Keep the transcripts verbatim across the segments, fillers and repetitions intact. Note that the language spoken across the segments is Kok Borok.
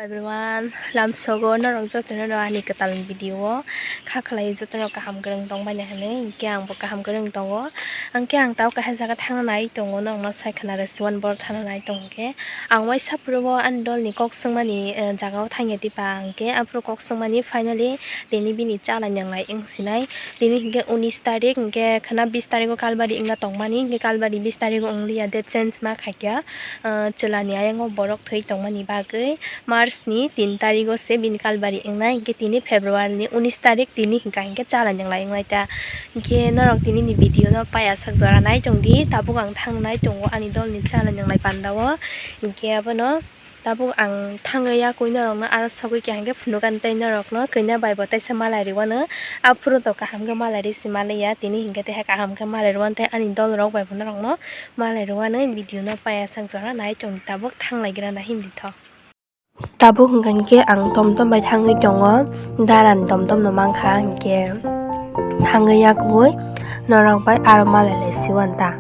Everyone, lamsogo norok jotono no ani kwtal video o kha khlai jotono kaham kwrwng tong baina hinwi, hinkhe ang bo kaham kwrwng tongo. Hinkhe ang tao kaisa jaga thangna nai tongo, norokno sai khna rw siwan bor thangna nai tong khe. Ang waisa phuru o ani dol ni kok swngmani, eh, jaga o thangya diba, hinkhe aphuru kok swngmani finally tini bini chala nanglai wng sinai. Tini hinkhe unis tarik, hinkhe khwna bis tarik o kalbari wngna tongmani, hinkhe kalbari bis tarik o wngliya, date change ma khaikha. Ah, chwla ni ayang o borok thwi tongmani bagwi March ni tin tarik o se bini kalbari wngnai, hinkhe tini February ni unis tarik, tini hinkha hinkhe chala nanglai wngnai ta. Hinkhe norok tini ni video no paiya sak jora nai tong di, tabuk ang thang nai tongo ani dol ni chala nanglai panda o, hinkhe abono. Tabuk ang thangwi yakui norokno aro sogwi kha hinkhe phunukani tei norokno kanya bai bo teisa malai rwano. Aphuru to kaham khe malai rw si manliya, tini hinkhe tei kaham khe malai rwano tei ani dol rok bai bo norokno malai rwano. Video no paiya sak jora nai tong di, tabuk thanglai gra na himdi tho. Tabuk hinkhe ang tom tom bai thangwi tongo, daran tom tom no mankha hinkhe thangwi yakui norok bai aro malai lai siwan ta.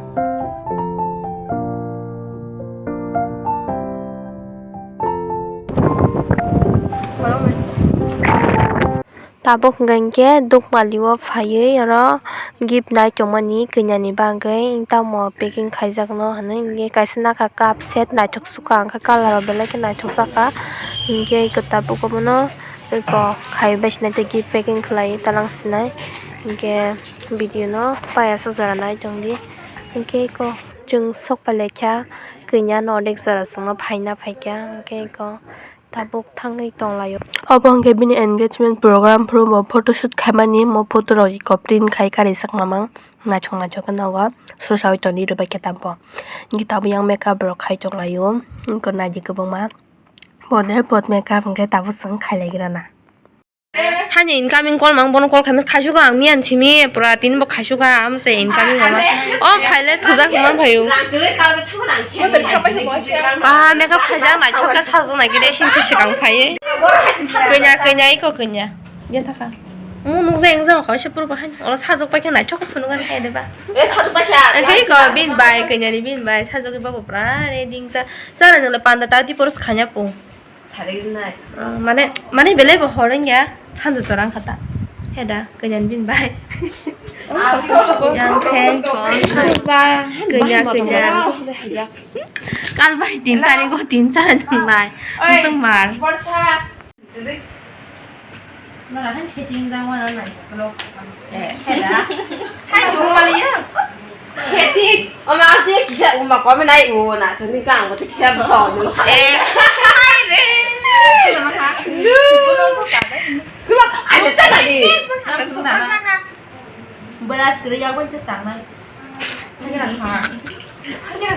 Tabuk hwnkha hinkhe Dukmali o phaiwi oro gift nai tongmani kanya ni bagwi, tamo packing khaijak no hinwi, hinkhe kaisa nakha cup set naithok sukha, hinkhe colour rok belai khe naithok jakha, hinkhe eko tabuk obono eko khai bai sinai tei gift packing khlai talang sinai, hinkhe video no paiya sak jora nai tong di, hinkhe eko chwng sok pai lai kha kanya no odek jora chwngno phaina phaikha, hinkhe eko. Tabuk thangwi tonglaio. Obo hwnkhe bini engagement program phuru bo photoshoot khaimani, mo photo rok eko print khai karijak mamang naithok naithok khe nogo sosawi tongdi rwbaikhe tabuk. Hinkhe tabuk yang makeup rok khai tonglaio, wngkha naidi kwbangma bodre bod makeup hwnkhe tabuk chwng khailaigrana. Hani incoming call mang bono call khaima khaisukha ang miyan simi pura tini bo khaisukha amse incoming mama. O phaile thujak man phayu. Ah, makeup khaijak naithok khe sajak nai khe de singsi swkang phaiwi. Kanya kanya iko kanya. Biya thaka. Mo nukjak engjak kha se pura bahai. Oro sajak paikha naithok khe phunukani khe de ba. E sajak paikha. Engke iko bin bai kanya ni bin bai sajak ba pura ready sa. Sara nula panda ta di poros khanya po. Sari rinai. Ah, mane, mane belai bo hor wngya, sando chorang kha ta. Heda, kanya ni bin bai. Yang khe, kanya, kanya. Kal bai tin tarik o tin chara nang nai. Musung mar. Nora han setting da wana nai. Eh. Heda. Hai, mo maliya. Setting. O ma, ate kisa, o ma, kome nai, o na, to ni kang, o to kisa ba, o no. Eh. Hai re. Kuma, ate ta na di. Beras kiri ya, gue cus tangan. Hai ra. Hai ra.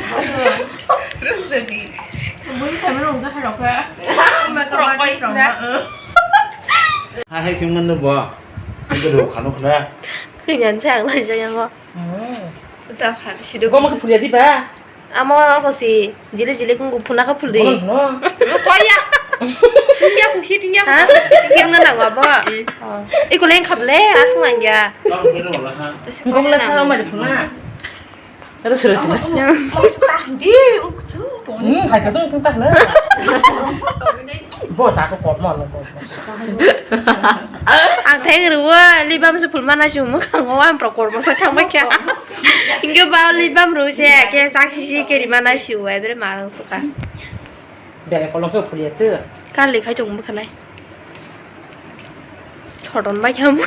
Terus ready. Gue kamera udah harap ya. Rokoi na. Hai, hai, kim ngan bo. Itu do khano khna. Khinyan chang lai jaya ngo. Hmm. Uta khan sido. Gom ka phulia di ba. Amo ko si jili jili kung phuna ka phul di. Gom no. Koya. Tingya ku hi tingya ku. Ha? Kim ngan na ba. Oh. Iko leng khap le asung angya. Gom na sa ma phuna. Aro sura sura. Di uktu. Hmm, hai ka sung ta na. Bo sa ko ko mo ko. Ang theng ruwa libam se phulmana si umwkhango, ang pro kormo sa thangbai kha. Hingke ba libam ru se ke sak sisi ke rimana si u ebre marang suka. Bere kolong se phulia tu. Kali khai tong bwkhanai. Chodon bai kham.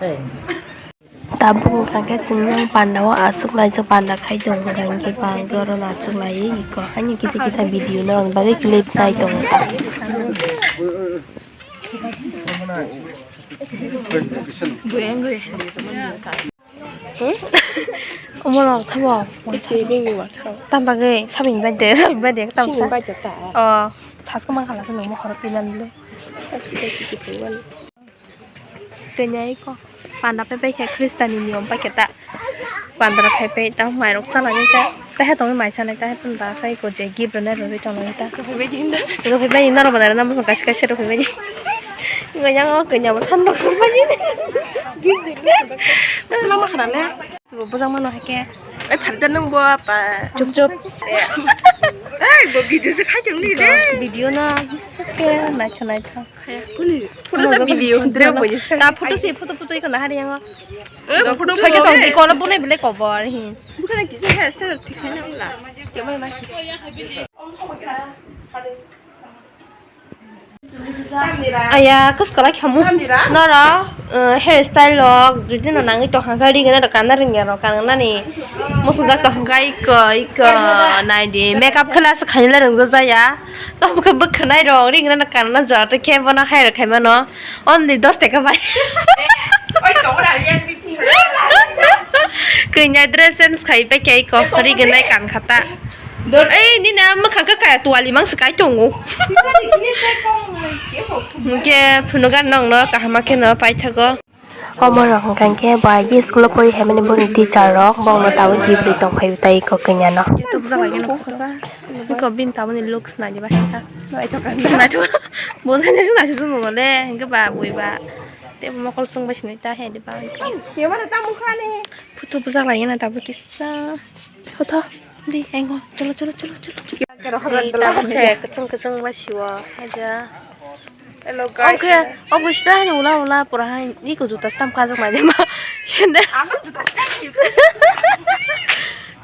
Hey. Tabuk wngkha khe chwng yang panda o aswk laijak panda khai tongo, hwnkha hwnkhe ba hwnkhe oro no aswk laiwi iko ani kisa kisa video norokni bagwi clip nai tongo ta. Hmm? Omo rok thabo. Tam bagwi sabini bai de, sabini bai de, tam sa. Oh, thasko mankha lasa nang mohor twi man le. Kanya iko panda pai pai khe Khristianni niyom pai khe ta panda rok khai pai ta mairok chanani ta ta he tongwi mai chanai ta he panda khai iko je gift rwna rwui tongnai ta rwui bai ni norok bo naina bwswng kaisa kaisa rwui bai ni. Iko yang o kanya bo than rok bai ni. Lama khana le. Bo bwsang mano hai khe Ai, pharda nang bo apa? Chup, chup. Ai, bo video se khai tong ni de. Video no sake naitho naitho. Kuni? Photo video hindre bo. Ta photo se photo photo ikon hari yango. Eh, photo. Sai ke tong di kono bune bile kobor hi. Bukan kisa hairstyle thik khai na la. Kemana? Aya, kus kolai khamu. Noro, eh, hairstyle rok, jodi no nangwi tong hangkha, ri gana rok kana ringya rok kana nani. Musungjak tong hangkha iko, iko, nai di. Makeup khlai se khaina le rwngja jaya. Tamo khe bwkhanai rok, ri gana rok kana jora to khe bono hai rok khai mano. Only dos taka bai. Kanya dress change khai pai khe iko, ri gana kan khata. Ei, nini a mwkhang khe kaya tuwali mang se kai tongo. Hwnkhe phunugo nongno kaham khe no paithago. Omo rok hwnkha khe bai school o pori haimani boni teacher rok bongno tabuk gift ri tongphai tai kok kanya no. Iko bini tabukni looks nai diba hwnkha. Naithok. Bo sai naisuk naisuk se nungo le hwnkhe ba bui ba. Tei mokol chwng bai sinai ta he diba hwnkha. Photo bujak lai na tabuk kisa. Photo. Di, engo, cholo, cholo, cholo, cholo, cholo. Ei, tabuk se kwchwng kwchwng bai siwo, haja. Hello, guys. Oke, oke, sita hani ula ula pura hai, ni ko juta stam kajak nai de ma. Sende. Amo juta stam.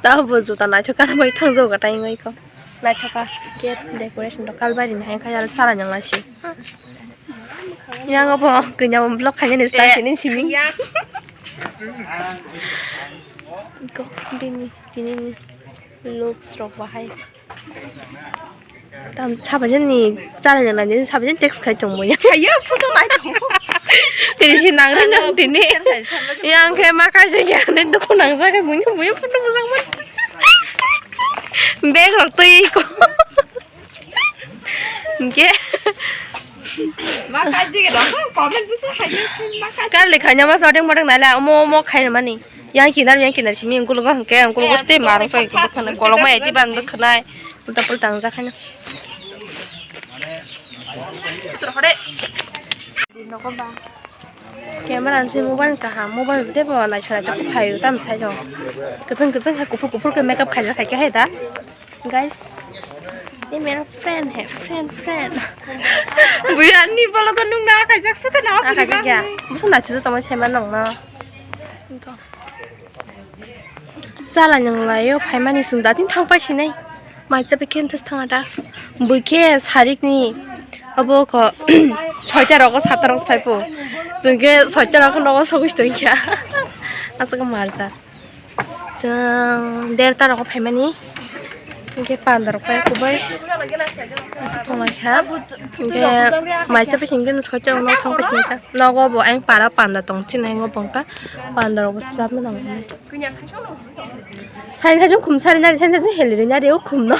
Tabuk juta naithok kana bai thang jok gatai ngai ko. Naithok ka, gate decoration rok kalbari ni hai kha, chala nang lai si. Yang obo, kanya vlog kanya ni start sini simi. Ko, bini, bini ni. Looks rok bahai. Tam sabajen ni chara jana din sabajen text khai tong boya. Ayo photo nai tong. Tini si nang ri nang tini. Yang khe ma khai se ya ne dukhu nang sa khe bunya bunya photo bujak man. Bag rok twi ko. Hingke. Ma kaji ke dong, comment bisa hayo, ma kaji. Kar le khanya ma sodeng modeng nala, omo omo khaina mani. Yang kinar, yang kinar simi, ungkul go hingke, ungkul go ste marong sai, bukhanai, kolok ma eti ban bukhanai, ulta pulta wngja khaina. Camera ni se mobile kaham, mobile de bo naisora jok phaio tam sai jok. Kwchwng kwchwng hai kuphur kuphur khe makeup khaijak khaikhe hai da. Guys, ye mera friend hai, friend, friend. Buya ni bolo ko nung na khaijak suka na. Ah, khaijak ya. Busu nachu tongma sai ma nong na. Chala nang laio phaimani sung datin thang pai sinai. Mai chapi khe thang ada. Buikhe sarik ni abo ko soita rogo sata rogo phaipo. Chungkhe soita rogo nogo sogwi tongkha. Aswk marja. Chwng derta rogo phaimani. Hingke panda rok pai kubai. Aswk tonglaikha. Hingke maisa pai hingke soita rogo thang pai sinai kha. Nogo bo ayang para panda tong chinai ngo bongkha. Panda rok bo slap ma nang. Sai sajung khum sari nari, sai sajung heli ri nari, o khum no.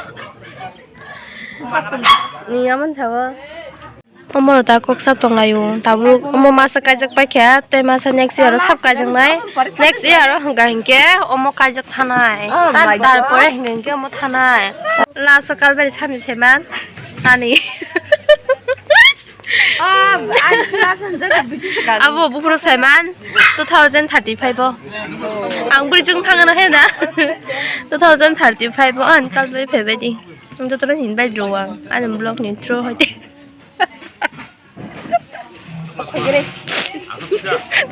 Ni amon sabo. Omo rok ta kok sap tong laio. Tabuk omo masa kaijak paikha, tei masa next year o sap kaijaknai. Next year o hwnkha hinkhe omo kaijak thanai. Oh my God. Tarpore hwnkha hinkhe omo thanai. Last o Kalbari sani saiman. Ani. Abo buphuru saiman two thousand thirty-five o. Ang bwrwi chwng thangna hai na. Two thousand thirty-five o ang Kalbari phaibai di. Ang jotono hinbai rw ang ani vlog ni through hoite.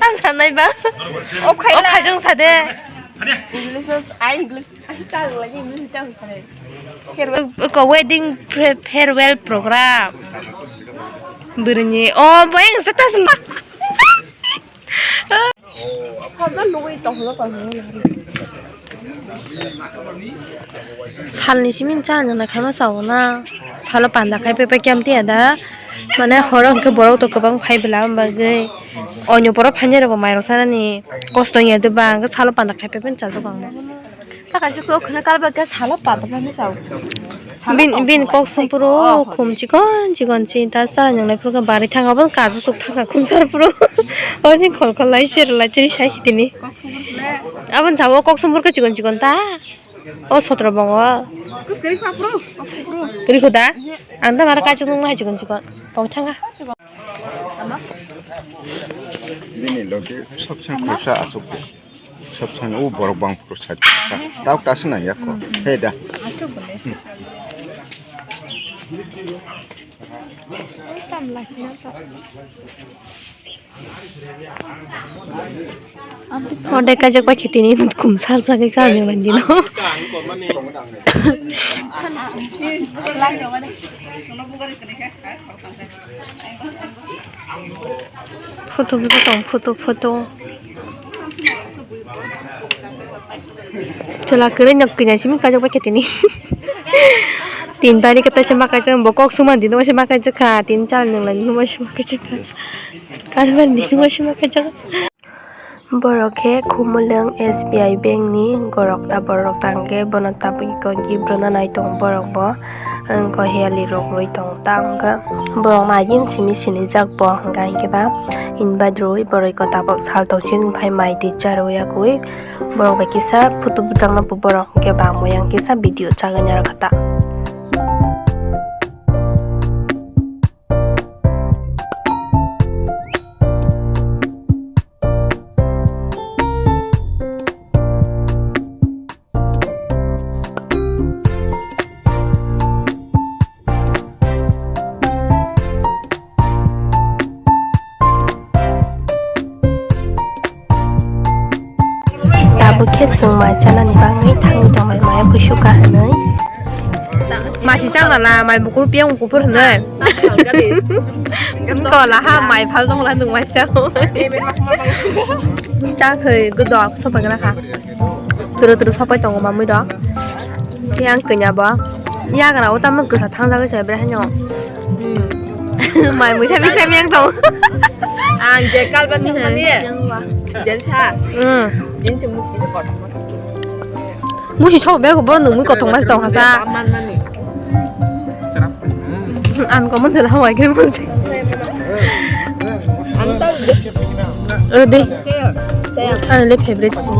Tam sanai ba. O khai, o khai jong sade. English no, ai English. Ko wedding pre-, farewell program. Bwrwini, oh, boy, ang status ma. Salni simi cha nang khaima sao na. Salo panda khai pepe kiam tiya da. Mane horo hwnkhe borok to kwbang khai bela bagwi. Onyo borok phainai rok bo mairok sanani kosto wngya de ba, hwnkhe salo panda khai pepe chajak ang. Ta kaisa kok khna kal ba khe salo pata phano chao. Bin, bin kok song puro khum chikon chikon si ta cha nang lai phuru khe bari thang abo kasu suk thang khum sar puro. Oni khol khol lai ser lai chiri sai tini. Abon chao kok song puro khe chikon chikon ta. O sotro bongo. Kwrwi kho da? Ang ta mara kaichuk nung hai chikon chikon. Tong thanga. Bini logi sobse khorsa asuk. Sab sana o borok bang pro sa ta ta ta sana ya ko. He da. Ode kajak bai khitini kum sar sa kai sa ni mandi no. Photo photo photo photo. Chwla kwrwi no kanya simi kajak bai khe tini. Tin tarikh khe taisa ma kaijak bo kok suma di no se ma kaijak kha tin chal nung lai no se ma kaijak kha. Karban di no se ma kaijak. Borok khe Khumulwng S B I bank ni gorok ta borok tang khe bono tabuk iko gift rwna nai tongo borok bo. Wngkha heli rok rwi tongo ta wngkha borok nai gin simi sinijak bo hwnkha hinkhe ba invite rwi boroi kota bo sal tong sini phai mai twi charwi yakwi borok bai kisa photo bwchangno bo borok hinkhe bangwi yang kisa video chagwi narwkha ta. Tabuk khe chwng mai chanani bagwi thangwi tongnai maya kusuka hinwi. Masi chang lala mai bukur piyang kuphur hinwi. Wngkha wala ha mai phal tong la nwng mai chao. Chak hai gwdok sopai gra kha. Turu turu sopai tongo mamui rok. Yang kanya bo. Yagra o tamno kwsa thangjagwi se bre haino. Mai muisa bisa miyang tong. Ang je kalban ni mani. Jel sa. Hmm. Din se muk bisa kotor. Musi chao bego bo nwng mui kotor mas tong hasa. An ko mon jela hawai kre mon. Ang ta. Ode. Ang le favorite sing.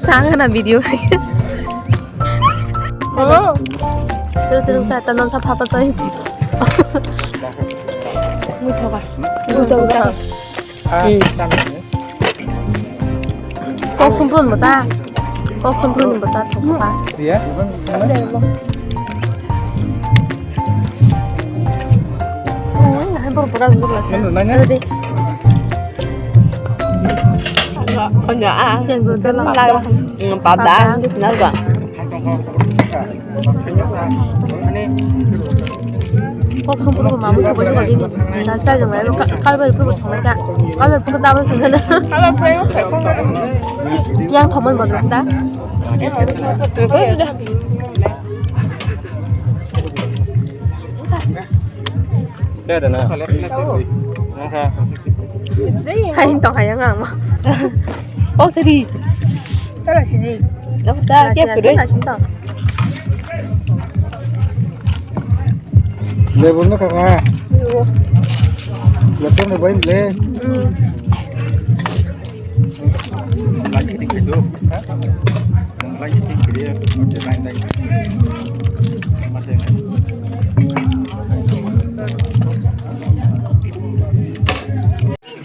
Sangana video. Oh. Terus terus saya tanam sa papa saya. Mudah, Pak. Mudah, mudah. Kok sumprun bata. Kok sumprun bata thok bata. Iya. Oh, hai bor pura gula. Mana nanya? Ada deh. Enggak, enggak ah. Yang gula. Pada, pada. Di sini apa? Kok sumprung ma bo thok bai thok bai na sa jang lai ka kalbai phu thok ta kalbai phu ta ba sung na yang thok man ba ta. Hai tong hai yang ang ma. Oh seri. Tara sini. Dok ta ke pure. Lebu no kaka. Lebu no bain le.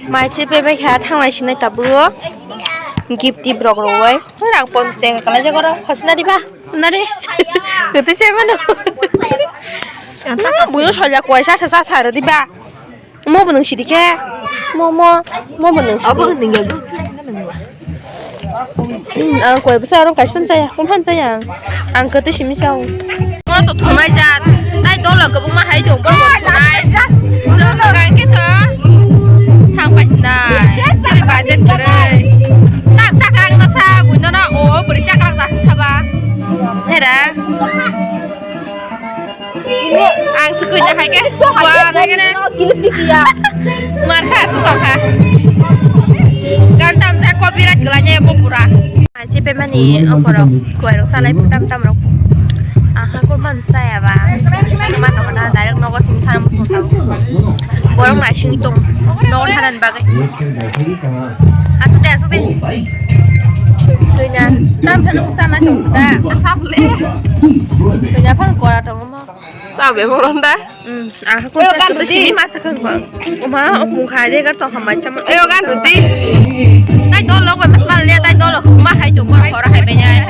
Mai chi pe bai kha thanglai sinai tabuk. Gift tip rok rowai. Rang ponchas taka kalai jago rok khosna diba. Nare. Kete se mano. Buyo soja kuai sa sa sa sa diba. Mo bo nung sidi khe. Mo mo mo bo nung sidi. Ang koi bwsa aro kaisa phano chaya, phano chaya. Ang kwtwi simi chao. Bono to thumai jat. Tai dolo kwbangma hai tong bono thumai. Chwng hwnkha khe to thang paisna. Chini budget kwrwi. Tak chaklang na sa buino na o bwrwi chaklang ta saba. Hera. Ang sukui na hai ke. Kuan hai ke na. Mar kha su tong kha. Gan tam sa copyright kwlai ya bo pura. Ai che pe mani okorok kuai rok salai tam tam rok. Aha ko man saya ba. Man no na direct nogo sing thana musung tau. Borok nai sing tong. Nogo thanan bagai. Asuk de asuk de. Tuina tam sa nuk chana tong da. Sap le. Tuina phang kora tong mo. Ta be mo ronda. Hmm, ah, ko gan sini masa kan ba. Uma, opung khai de gar to hamai chama. Ayo gan ruti. Tai dol lok ba mas mal le, tai dol lok ma hai to bor hora hai be jai.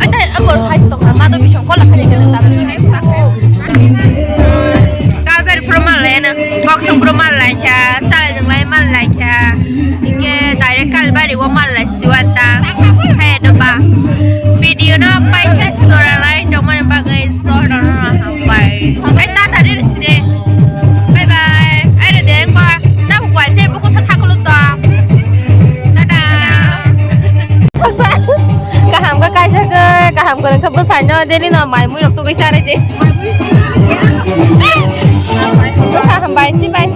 Ai tai agor hai to ma to bisong ko la khai de ta. Kalber pro mal le na. Kok song pro mal le cha. Chale jong lai mal le cha. Ke direct Kalbari o mal le siwata. Hai do ba. Video no pai khe sora lai tongmani bagwi sora no hambai. Hai ta ta ri side. Bye bye. Ai re deng ba. Na bu kwai se bu ko tha tha ko lo ta. Tata. Kaham ka kaisa ke, kaham ka rengkha bwsai no, daily no mai mui rok tugui sa rai di. Bwsa hambai, chibai.